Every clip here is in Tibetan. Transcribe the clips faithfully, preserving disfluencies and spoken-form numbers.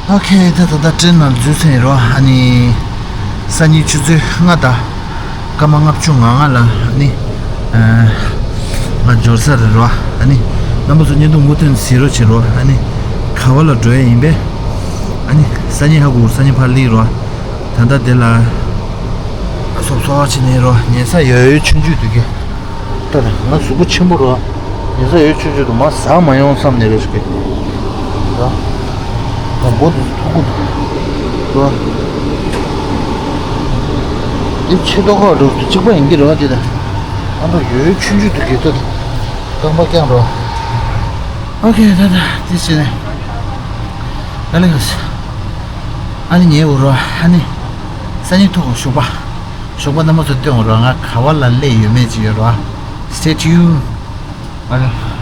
ཨོ་ཁེ། ད་ད་ད་ཊེན་ནང་འཛུལ་ཚར་ཡིན་རོ། ཨ་ནི་སང་ཉིན་ཆུ་ཚོད་ལྔ་དང་སྐར་མ་ལྔ་བཅུ་ང་ལྔ་ལ་ཨ་ནི་ང་འབྱོར་ས་རེད་རོ། ཨ་ནི་རྣམ་པ་ཚོ་བརྙན་ཐུང་མུ་མཐུད་གཟིགས་རོགས་བྱེད་རོ། ཨ་ནི་ག་བ་ལ་འགྲོ་ཡ་ཡིན་པས། ཨ་ནི་སང་ཉིན་ཧ་གོ། སང་ཉིན་ཕར་སླེབས་རོ། ད་ལྟ་དེ་ལ་སོབ་སོབ་བྱས་ནས་རོ། ཉལ་ས་ཡོད་ཡོད་ཆུང་ཆུང་འདུག་གི། ད་ལྟ་ང་གཟུགས་པོ་ཆེན་པོ་རོ། ཉལ་ས་ཡོད་ཆུང་ཆུང་འདུག་མ་ཟ་མ་ཡོང་བསམ་ནས་རེ་ཞིག་གི། ད་ད་མགོ་དེ་ཚོ་ཐུག་གི་འདུག་རོ། འདི་ཆེ་ཏོག་ཁག་འགྲོ་གི་འདུག་གཅིག་པ་ཡིན་གྱི་རོ། དེ་ད་ཨ་མདོ་ཡོད་ཡོད་ཆུང་ཆུང་འདུག་གི། ད་རྐང་པ་བརྐྱངས་རོ། ཨོ་ཁེ། ད་ད་དེ་བྱས་ནས་ད་ལེ་ཡོད། ཨ་ནི་ཉལ་འོ་རོ། ཨ་ནི་སང་ཉིན་ཐུག་གོ་ཞོགས་པ། ཞོགས་པ་རྣམ་པ་ཚོ་སྟོན་འོ་རོ། ང་ག་བ་ལ་སླེབས་ཡོད་མེད་ཅིག་ཡོད་རོ། Stay tuned. ཨ་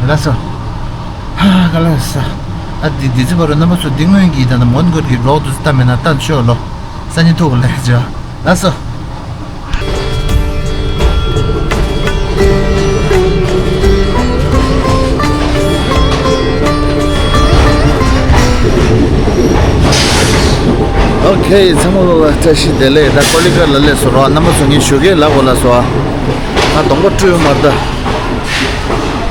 ལ་སོ། ཧ་ག་ལ་ས། ཨ་དེ་དེ་ཚོ་བར་རོ། རྣམ་པ་ཚོ་འདི་སྔོན་གྱི་ད་ད་མོན་གྷོ་གི་ལོག་དུ་ལྟ་མེད་ན་ལྟ་ཆོག་ལོ། སང་ཉིན་ཐུག་གོ་ལེ་ཇོ། ལ་སོ། ཨོ་ཁེ། ཚང་མ་ལོ་ལ་བཀྲ་ཤིས་བདེ་ལེགས། ད་ཀོ་ལི་གྷལ་ལ་སླེབས་སོང་རོ། རྣམ་པ་ཚོ་ངའི་ཞོགས་ཀས་ལབ་དགོས་ལ་སོ། ང་གདོང་པ་བཀྲུས་ཡོད་མ་རེད་ད།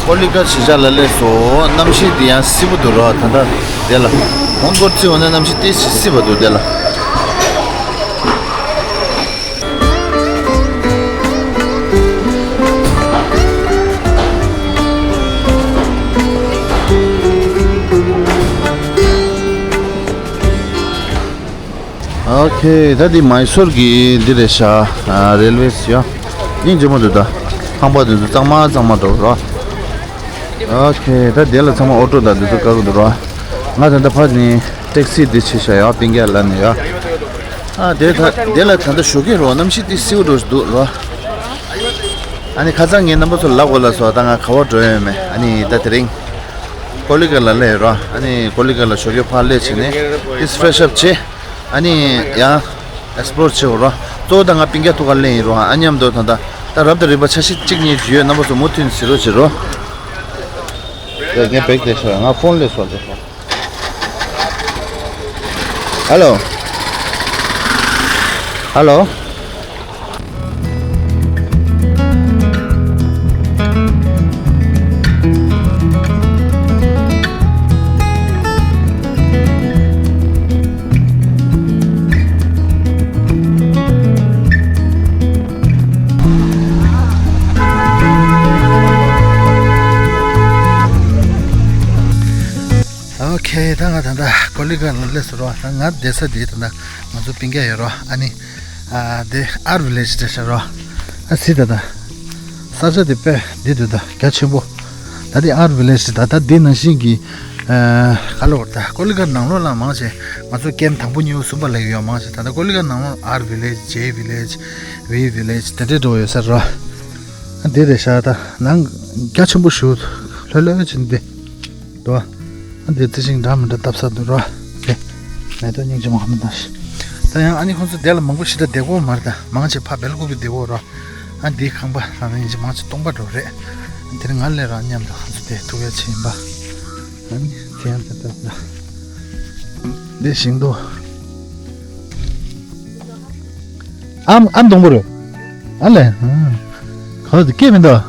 ཀོ་ལི་གྷལ་གཞིས་ཆགས་ལ་སླེབས་སོང་། གནམ་གཤིས་འདི་ཡང་བསིལ་པོ་འདུག་རོ། ད་ལྟ་དེ་ལ་མོན་གྷོར་བརྩིས་འོང་ན་གནམ་གཤིས་ཏོག་ཙམ་བསིལ་བ་འདུག་དེ་ལ། ཨོ་ཁེ། ད་འདི་མའི་སོར་གྱི་འདི་རེད་ཤག་ཨ་རེལ་ཝེ་སི་ཡ། སྙིང་རྗེ་མོ་འདུག་ད། ཁང་པ་འདི་ཚོ་གཙང་མ་གཙང་མ་འདྲ་པོ་རོ། ཨོ་ཁེ། ད་དེ་ལ་ཚང་མ་ཨོ་ཊོ་དང་འདི་ཚོ་བཀག་གི་འདུག་རོ། ང་ད་ལྟ་ཕར་ནས་ཊེག་སི་འདི་བྱས་ཤག་ཡ། པིང་ཀ་ལ་ནས་ཡ། ཨ་དེ་ད་དེ་ལ་ད་ལྟ་ཞོགས་ཀས་རོ། གནམ་གཤིས་འདི་བསིལ་པོ་འདྲ་པོ་འདུག་རོ། ཨ་ནི་ཁ་སང་ངས་རྣམ་པ་ཚོ་ལབ་དགོས་ལ་སོ། ད་ང་ག་བར་འགྲོ་ཡོད་མེད། ཨ་ནི་ད་དེ་རིང་ཀོ་ལི་གྷལ་ལ་སླེབས་རོ། ཨ་ནི་ཀོ་ལི་གྷལ་ལ་ཞོགས་ཀས་ཕར་སླེབས་བྱས་ནས་ཏིས་ཕེ་རེ་ཤི་ཨབ་བྱས། ཨ་ནི་ཡང་ཨེག་སི་པོ་ལོར་བྱེད་འོ་རོ། གཙོ་བོ་ད་ང་པིང་ཀ་ཐུག་ག་སླེབས་ཡིན་རོ། ཨ་མཉམ་དུ་ད་ད་ད་རབ་དང་རིམ་པ་ཆ་ཤས་གཅིག་གཉིས་ཅིག་ཡོད། རྣམ་པ་ཚོ་མུ་མཐུད་གཟིགས་རོགས་བྱེད་རོ། ཡ་ངས་བེག་དེ་ཤོར། ང་ཕོན་སླེབས་སོང་ལ་སོ། ཧ་ལོ། ཧ་ལོ། ཨོ་ཁེ། ད་ང་ད་ལྟ་ཀོ་ལི་གྷལ་ལ་སླེབས་སོང་རོ། ད་ང་བསྡད་ས་དེ་ད་ལྟ་ང་ཚོ་པིང་ཀ་ཡོད་རོ། ཨ་ནི་ཨ་དེ་ཨར་བི་ལེ་ཇི་རེད་ཤག་རོ། ཨ་སི་ད་ད་ས་ཆ་དེ་དཔེ་འདི་འདུག་ད། རྒྱ་ཆེན་པོ། ད་དེ་ཨར་བི་ལེ་ཇི་ད། ད་དེ་ནང་བཞིན་གྱི་ཨ་ག་ལབ་དགོས་རེད། ད་ཀོ་ལི་གྷལ་ནང་ལོགས་ལ་མང་ཆེ་ང་ཚོ་ཀེམ་དང་པོ་གཉིས་པ་གསུམ་པ་ལབ་ཀྱི་ཡོད་མང་ཆེ། ད་ལྟ་ཀོ་ལི་གྷལ་ནང་ལོགས་ཨར་བི་ལེ་ཇི། ཇེ་བི་ལེ་ཇི། ཝི་ལེ་ཇི་དེ་འདྲས་འགྲོ་ཡོད་ས་རེད་རོ། ཨ་འདི་རེད་ཤག་ད་ནང་རྒྱ་ཆེན་པོ་ཞིག་ལྷོད་ལྷོད་བྱས་ནས་འདི་འདུག་ཨ་འདི་རྩི་ཤིང་འདྲ་མི་འདྲ་བཏབ་ས་འདུག་རོ། དེ་མེ་ཏོག་སྙིང་རྗེ་མོ་ཧ་མི་འདང་ཞིག་ད་ཡང་ཨ་ནི་ཁོང་ཚོ་དེ་ལ་མང་པོ་ཞིག་ད་བསྡད་ཀྱི་ཡོད་མ་རེད། ད་མང་ཆེ་ཕ་སྦེལ་ཀོབ་ལ་བསྡད་ཀྱི་ཡོད་རོ། ཨ་འདིའི་ཁང་པ་རང་རང་ཡིན་གྱི་མང་ཆེ་སྟོང་པ་འདྲ་པོ་རེད། དེ་རིང་ང་སླེབས་རོགས་མཉམ་དུ་ཁོང་ཚོ་དེ་ཐུག་ཡ་ཆེ་ཡིན་པ། ཨ་ནི་དེ་ཡང་དེ་ལྟར་ད། འདི་ཤིང་ཏོག་ཨམ་ཨམ་སྡོང་པོ་རེད། ཨ་ལས། ཨ། ག་བ་དེ་སྐྱེས་མི་འདུག་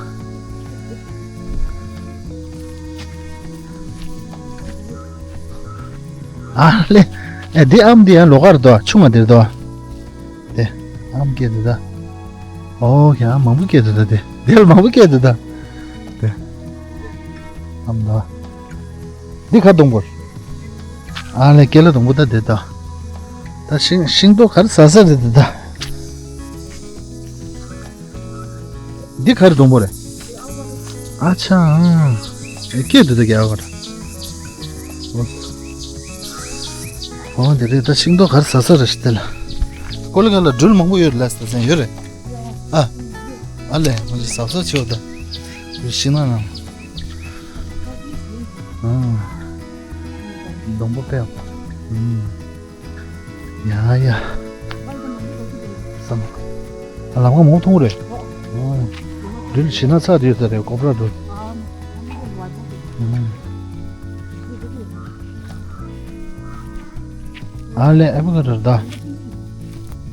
ཨ་ལས། ཨེ་འདི་ཨམ་འདི་ཡང་ལོགས་ཀར་འདུག་ཆུང་བ་འདིར་འདུག་དེ་ཨམ་སྐྱེས་འདུག་ད། ཨོ་ཁྱེད་ཨམ་མང་པོ་སྐྱེས་འདུག་ད། དེ་འདིར་མང་པོ་སྐྱེས་འདུག་ད། དེ་ཨམ་འདུག་འདི་ག་སྡོང་པོ། ཨ་ལས་ཀེ་ལ་སྡོང་པོ་ད་དེ་ད། ད་ཤིང་ཤིང་ཏོག་ག་རེ་ཟ་ས་རེད་དེ་ད། འདི་ག་རེ་སྡོང་པོ་རེད། ཨ་ཆ་ཨང་། ཨེ་སྐྱེས་འདུག་ད་རྒྱ་གར། ཨོ་འདི་རེད། ད་ཤིང་ཏོག་ག་རེ་ཟ་ས་རེད་ཤི་དེ་ལ། ཀོ་ལི་གྷལ་ལ་སྦྲུལ་མང་པོ་ཡོད་རེད་ལ་ཟ་ས་ཡོད་རེད། ཨ། ཨ་ལས་ང་ཚོ་ཟ་ས་ཆེ་བ་ད། ཤིང་ནགས་ནང་། ཨང་། སྡོང་པོ་དཔེ་ཡག་པོ། ཨང་། ཡ་ཡ། བསམ། ཨ་ལམ་ཁ་མང་མཐོང་རེད། ཨང་། སྦྲུལ་ཞིང་ནགས་ཚ་དུས་ས་རེད་ཀོབ་ར་སྦྲུལ། ཨང་། ཨ་ལེ་ཨ་བོ་ཀ་ཌོ་རེད་ད།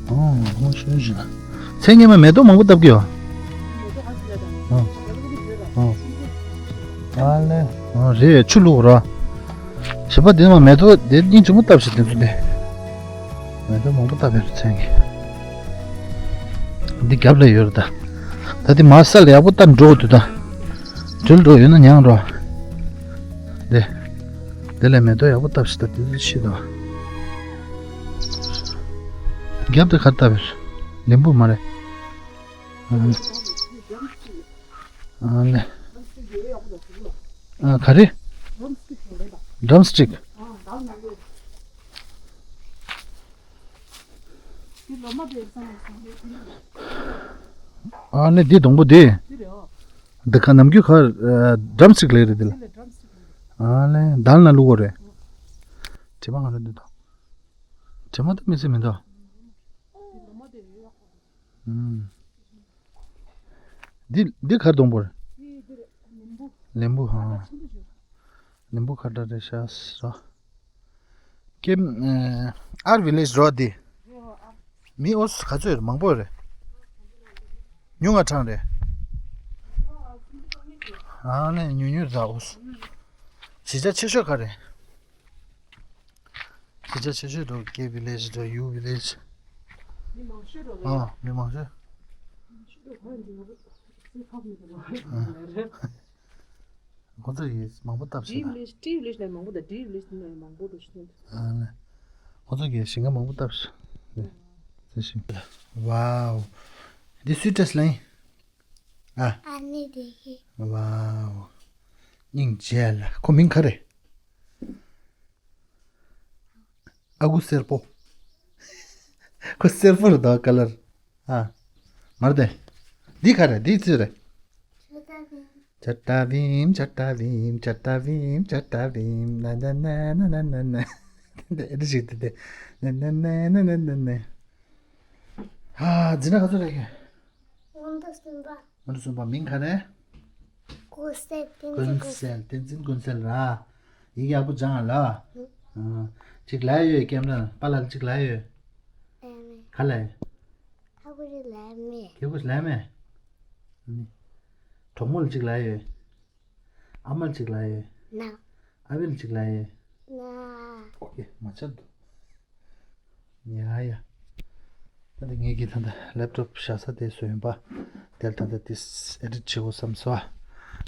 ཨོ་ཧོ་ཤོད་ཤོད། མཚན་ངན་མ་མེ་ཏོག་མང་པོ་བཏབ་ཀྱི་ཡོད། ཨོ། ཨོ། ཨ་ལེ། ཨོ་རེད་ཆུ་བླུགས་རོ། བྱིས་པ་འདི་མ་མེ་ཏོག་འདི་སྙིང་རྗེ་མོ་བཏབ་ཤག་དེ་ཚོ་འདི། མེ་ཏོག་མང་པོ་བཏབ་ཡོད་རེད་མཚན་གྱི། འདི་རྒྱབ་ལ་ཡོད་རེད་ད། ད་འདི་མར་ས་ལ་ཡག་པོ་བཏབ་འགྲོ་དགོས་འདུག་ད། འགྲུལ་འགྲོ་ཡོད་ན་མྱངས་རོགས། འདི། འདི་ལ་མེ་ཏོག་ཡག་པོ་བཏབ་ཤག་ད་དེ་ཚོ་ཤི་འདུག་རྒྱབ་དེ་ག་རེ་བཏབ་ཡོད་རེད། ལིམ་བུ་མ་རེད། ཨ་ནི། ཨ་ག་རེ། ཌམ་སི་ཊིག་ཨ་ནི་འདི་སྡོང་པོ་འདི། འདི་ཁ་ནམ་རྒྱུན་ཁ་ཌམ་སི་ཊིག་ལབ་རེད་འདི་ལ། ཨ་ནི་དལ་ན་བླུག་གོ་རེད། དྲི་མ་གང་འདྲ་འདུག་དང་། དྲི་མ་ད་མི་སྲིད་མི་འདུག་ཨུམ། འདི་འདི་གར་སྡོང་པོ་རེད། ལེམ་བུ་ཧ། ལེམ་བུ་ཁ་བརྡ་རེད་ཤག་སོ། ཀེམ། ཨར་ཝི་ལེཇ་རོ་འདི། མི་ཨོ་སི་ག་ཚོད་རེད་མང་པོ་རེད། ཉུང་ང་གྲངས་རེད། ཨ་ནི་ཉུང་ཉུང་རེད་ཨོ་སི། གཞིས་ཆགས་ཆེ་ཤོས་ག་རེད། གཞིས་ཆགས་ཆེ་ཤོས་འགྲོ་ཀེ་ཝི་ལེཇ་འགྲོ་ཡུ་ཝི་ལེཇ། མི་མང་ཤོས་འགྲོ་ཨ་རེད། མི་མང་ཤོས། ཨ། ཁོ་ཚོ་ཡིས་མང་པོ་བཏབ་ཤག་ད། ཌི་ཝི་ལེཇ་ཌི་ཝི་ལེཇ་ནས་མང་པོ་དང་ཌི་ཝི་ལེཇ་ནས་མང་པོ་འགྲོ་ཤག་ད། ཨ་ནི། ཁོ་ཚོ་གིས་ཞིང་ཁ་མང་པོ་བཏབ་ཤག་ད། ཙི་ཞིང་། ཝའོ། འདི་སུའི་ཊེ་སི་ཊི་ལ་ཡིན། ཨ། ཨ་ནི་དེ་གི། ཝའོ། སྙིང་རྗེ་ལ། ཁོ་མིང་ག་རེ། ཨ་ཁུ་སེར་པོ། ཁོ་སེར་པོ་རེད་དོ་ཀ་ལར། ཨ། མར་དེ། འདི་ག་རེ་འདི་ཅི་རེད། ཆ་ཏ་བིམ་ཆ་ཏ་བིམ་ཆ་ཏ་བིམ་ཆ་ཏ་བིམ་ན་ན་ན་ན་ན་ན། དེ་འདྲ་ཞིག་དེ་དེ། ན་ན་ན་ན་ན་ན་ན། ཨ། འཛིན་གྲྭ་ག་ཚོད་རེད། སྔོན་འགྲོ་གསུམ་པ། སྔོན་འགྲོ་གསུམ་པ་མིང་ག་རེ། ཀུན་གསལ་བསྟན་འཛིན་ཀུན་གསལ། བསྟན་འཛིན་ཀུན་གསལ་ར། ཡིག་ཡག་པོ་སྦྱང་ཨ་ལ། ཨ། ཅིག་ལབ་ཡོད་ཀེམ་ར་པཱ་ལགས་ལ་ཅིག་ལབ་ཡོད། ལབ་མེད། ག་ལབ་ཡོད། ཨ་ཁུ་ལ་ལབ་མེད། ཁྱེད་ཁུ་ལབ་མེད། ཨ་ནི། གྲོགས་མོ་ལ་ཅིག་ལབ་ཡོད། ཨ་མ་ལ་ཅིག་ལབ་ཡོད། ན། ཨ་བི་ལ་ཅིག་ལབ་ཡོད། ན། ཨོ་ཀེ་མ་ཆགས་འདུག་ཡ་ཡ། ད་ནི་ངེད་ཀྱི་ད་ལྟ་ལེབ་ཊོབ་བཞག་ས་དེ་བཟོས་ཡིན་པ། དེར་ད་ལྟ་ཏིས་ཨེ་ཌིཊ་བྱེད་དགོས་བསམ་སོང་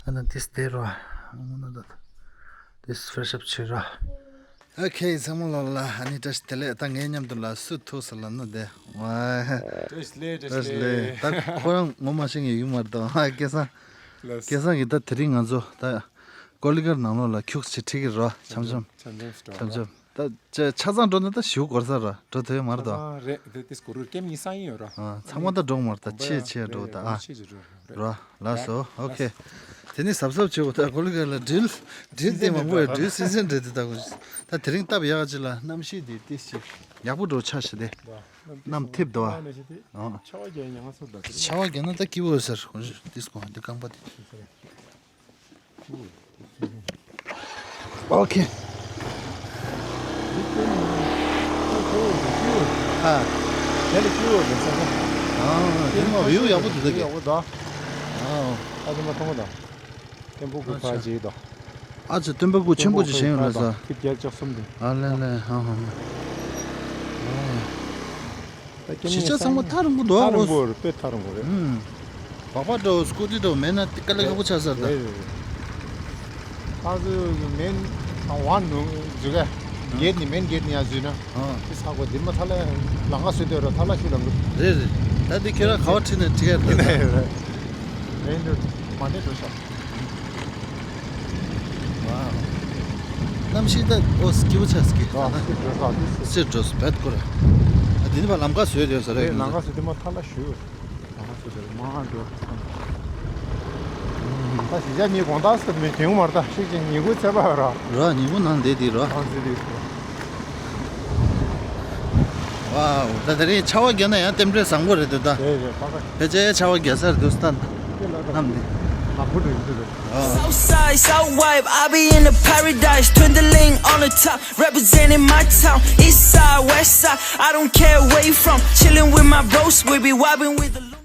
ཨ། ཨ་ན་ཏིས་དེ་རོ། ཨ་ན་ད་ཏིས་ཕེ་རེཤ་ཨབ་བྱེད་རོ། ཨོ་ཁེ་ཚང་མ་ལོ་ལ་ཨ་ནི་བཀྲ་ཤིས་བདེ་ལེགས། ད་ངའི་མཉམ་དུ་ལ་སུ་ཐུག་ས་ལ་ནོ་དེ། ཝ། བཀྲ་ཤིས་བདེ་ལེགས། བཀྲ་ཤིས་བདེ་ལེགས། ད་ཁོ་རང་ངོ་མ་ཤེས་ངེས་ཡོད་མ་རེད་དོ། ཨ་སྐལ་བཟང་། ལགས། སྐལ་བཟང་གིས་ད་དེ་རིང་ང་ཚོ་ད་ཀོ་ལི་གྷལ་ནང་ལོགས་ལ་ཁྱུག་ཙམ་ཁྲིད་ཀྱི་རོ། འཆམ་འཆམ། འཆམ་འཆམ་སྟོན་འཆམ་འཆམ། ད་ཆ་ཆ་ཚང་འགྲོ་ན་ད་ཞེ་པོ་འགོར་ས་ར་འགྲོ་ཐུབ་ཡོད་མ་རེད་དོ། ཆ་ཚང་རེད་དེ་དེ་སྐོར་རུ་ཀེམ་ཉི་ཤུ་ཡིན་ཡོད་ར། ཨ་ཚང་མ་ད་འགྲོ་མ་རེད་ད་ཆེ་ཆེ་འགྲོ་ད་ཨ། ཆེ་ཆེ་འགྲོ་ར། ལ་སོ་ཨོ་ཁེ། དེ་ནི་གཟབ་གཟབ་བྱེད་དགོས་ད་ཀོ་ལི་གྷལ་ལ་ཌི་རིལ་ཌི་རིལ་དེ་མང་པོ་ཡོད། ཌི་རིལ་སི་ཛིན་རེད་དེ་ད་གོ། ད་དེ་རིང་སྟབས་ཡག་ཅིག་ལ་གནམ་གཤིས་དེ་ཏིས་ཅིག་ཡག་པོ་འགྲོ་ཆ་ཞིག་དེ། གནམ་འཐིབས་འདུག་ཨ། ཆར་པ་བརྒྱབ་ཡང་ང་ཚོ་ད་ཆར་པ་བརྒྱབ་ན་ད་སྐྱིད་པོ་ཡོད་ཟེར་ཏིས་གོ་འདི་རྐང་པ་དེ། ཨོ་ཁེ། ཨ། དེ་ལ་སྐྱིད་པོ་རེད་ས་ས། ཨ། དེ་མ་བེའུ་ཡག་པོ་འདུག་ད་ཀེ། ཡག་པོ་འདུག་ཨ། ཨ་ཙི་མ་མཐོང་གི་འདུག་སྟོན་པ་སྐུ་ཕར་ཅིག་འདུག་ཨ་ཙི་སྟོན་པ་སྐུ་ཆེན་པོ་ཅིག་བཞེངས་ཡོད་ལ་ས། ཐིབས་བརྒྱད་ལྕགས་གསུམ་དེ། ཨ་ལེ་ལེ་ཧ་ཧ་ཧ། ཨ། གཞིས་ཆགས་ཚང་མ་ཐག་རིང་པོ་འདུག་ཨ། ཐག་རིང་པོ་རེད། དཔེ་ཐག་རིང་པོ་རེད། ཨུམ། སྦག་སྦག་འདྲ་བོ་སྐུ་ཊི་འདྲ་བོ་མེད་ན་དེ་དཀའ་ལས་ཁག་པོ་ཆགས་ས་རེད་ད། རེད་རེད་རེད། ད་ཚོ་མེན་ཝན་ནུ་འཛུལ་ག་གེ་ཊི་ནས་མེན་གེ་ཊི་ནས་ཡར་འཛུལ་ན། ཨ། དེ་ས་གོ་འདི་མ་ཐག་ལ་ལམ་ཁ་བཟོས་བསྡད་རོ་ཐག་ལ་ཤུ་ལམ་གི། རེད་རེད། ད་དེ་ཁྱེད་རང་ག་པར་ཁྲིད་ན་ཁྲིད་ཡ་རེད་ད། རེད་རེད། མེན་དུ་མ་ནས་འགྲོ་ཤག་ཝའོ། གནམ་གཤིས་ད་ཨོ་སྐྱིད་པོ་ཆགས་སྐྱིད། ཨ། སི་འགྲོ་ས་དེ་སི། སི་འགྲོ་ས་བེད་ཀོ་ར། ཨ་དེ་ནི་བ་ལམ་ཁ་བཟོས་རེད་ཟེར་རེད། ལམ་ཁ་བཟོས་དེ་མ་ཐག་ལ་ཞུ། ལམ་ཁ་བཟོས་དེ་མ་འགྲོ། ད་གཞིས་ཆགས་ནི་དགོང་དག་སི་མི་དེང་མར་ད་ཤིག་ཅིག་ཉི་གུ་ཚེ་བ་ར། ར་ཉི་གུ་ནང་བསྡད་དེ་ར། ཨ་ཟི་དེ། ཝའོ། ད་དེ་རིང་ཆར་པ་བརྒྱབ་ན་ཡང་རྟེན་འབྲེལ་བཟང་པོ་རེད་འདུག་ད། རེད་རེད་པ་ཀ། ཕལ་ཆེར་ཆར་པ་བརྒྱབ་ས་རེད་འདུག་ད། ཁྱེད་ལ་ད། གནམ་འདི། ལག་པ་རེད་འདི་རེད། Southside, South Vibe, I be in the paradise, twenty lane on the top, representing my town. Eastside, Westside, I don't care where you from, chilling with my bros, we be vibing with the